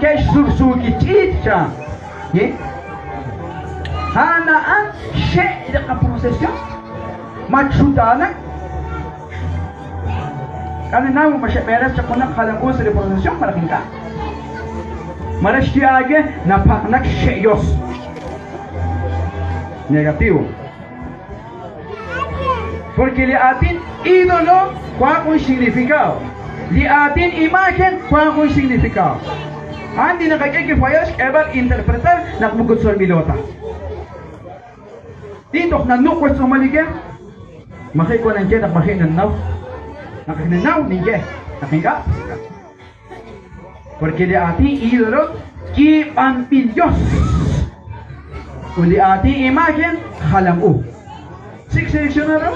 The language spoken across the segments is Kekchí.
Wankeb' xsursuukil ch'iich' cha. Ye. A'an a'an xxe' li qaprocesión. Matxutaanak. K'a' nanaw ma xe'b'eres chaq junaq jalam-u sa' li procesión malaj ink'a'. Malaj xye aawe napaqnak xxe' Yos. Negativo. Porque li aatin ídolo wank jun xsignificado. Li aatin imagen wank jun xsignificado. A'an li naqak'e kifayal xk'eeb'al interpretar naq moko tzolb'ilo ta. Li toj nanuq wa xtz'uumal li ke, maji' wan nanye naq maji' nannaw. Naq ninnaw ninye, naq ink'a', pues ink'a'. Porque li aatin ídolo yiib'anb'il Dios. Ut li aatin imagen jalam u. Sik' seleccionado.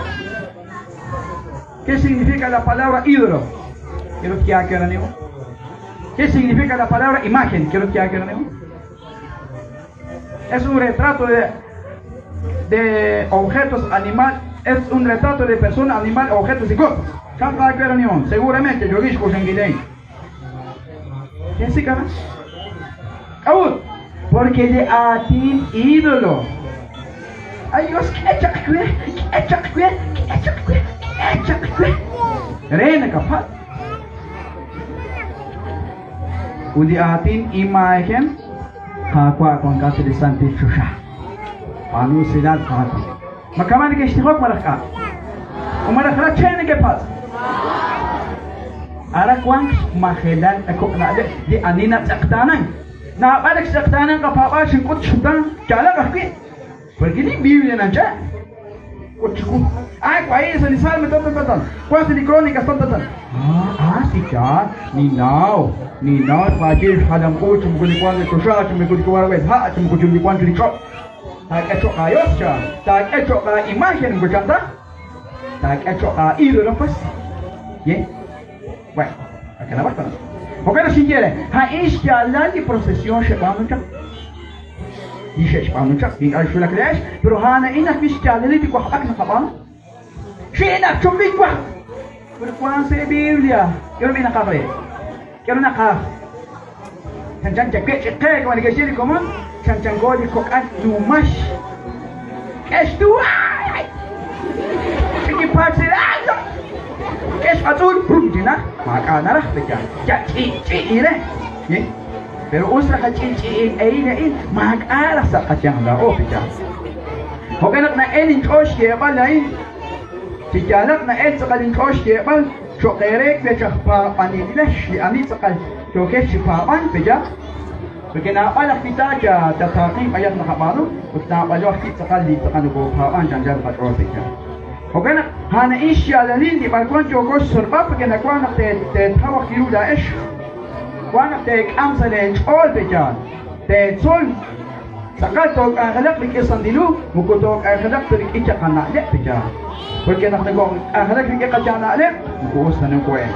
¿Qué significa la palabra ídolo? Quiero que haga ¿Qué significa la palabra imagen? Quiero que haga Es un retrato de, de objetos, animal, es un retrato de persona, animal, objetos y cosas. Seguramente yo ¿Quién se llama? Porque li aatin ídolo. Ay Dios, k'e chaq we, k'e chaq we, k'e chaq we, k'e chaq we. Re nakapat. Ut li aatin imagen, Qaawa' wankat sa' li santil choxa. B'aanu usilal, Qaawa'. Ma kama' nekextijok malaj k'a'? U malaj rache nekepatz'? Aran wank xmajelal kok' na'leb' li ani natz'eqtaanank. Naab'al ak xtz'eqtaanank qapaab'aal xink'ut xxutaan yaalaq ajwi'. Porque li Biblia nancha' k'ut chiwu. Ah, ahí sa li Salmo, tan, tan, tan, tan. Wank sa li Crónicas, tan, tan, tan. Ah, ah, sí, yaal. Ninnaw. Ninnaw xpaayil xjalam-uuch chi moko li wank sa' choxa, chi moko li wank sa' ha', chi moko li wank chi li ch'och'. Taak'e cho'q aayos, chan. Taak'e cho'q aa'imagen, moko chan ta. Taak'e cho'q aa'idolo, pues. Ye. Bueno, acá la basta. Jo'kan naq xinye re, a'in xyaalal li procesión xeb'aanu chaq. Li xe'xb'aanu chaq, ink'a' xwulak leex, pero a'an a'in ajwi' xyaalalil li wajb'ak naqab'aanu. Xi'naq chunb'il wajb'. Pero wank sa' Biblia. K'aru b'i' naqaj re? K'aru naqaj? Chanchan chawe' ch'iqe, kama neke'xye li komon, chanchanko li kok'al numax. K'e xtu, ay! Ch'ikipaach K'e xb'atz'ul, rum china, maak'a' naraj pe ya. Ya ch'i'ch'i'i re. Pero us raj ch'i'ch'i'il eil a'in, maak'a' raj sa' qayanq laa'o pe ya. Jo'kan naq na'el inch'ool xyeeb'al a'in, chi yaalaq na'el tz'aqal inch'ool xyeeb'al cho'q eere wech aj paab'anelex li ani tz'aqal yookex chi paab'ank pe ya. Porque naab'al ajwi' ta chataaqin b'ayaq naqab'aanu ut naab'alo ajwi' tz'aqal li tz'aqal nokopaab'ank chi anchal qach'ool pe ya. Jo'kan naq a'an a'in xyaalalil li b'arwan yooko xtzolb'al porque nawank naq teetaw ajwi' ru laa'ex. Wank naq teek'am sa' leech'ool pe yaal. Teetzol tz'aqal took'anjelaq rik'in Santil Hu moko took'anjelaq ta rik'in chaq qana'leb' pe yaal. Porque naq nokok'anjelak rik'in qachana'leb' moko us ta noko'el.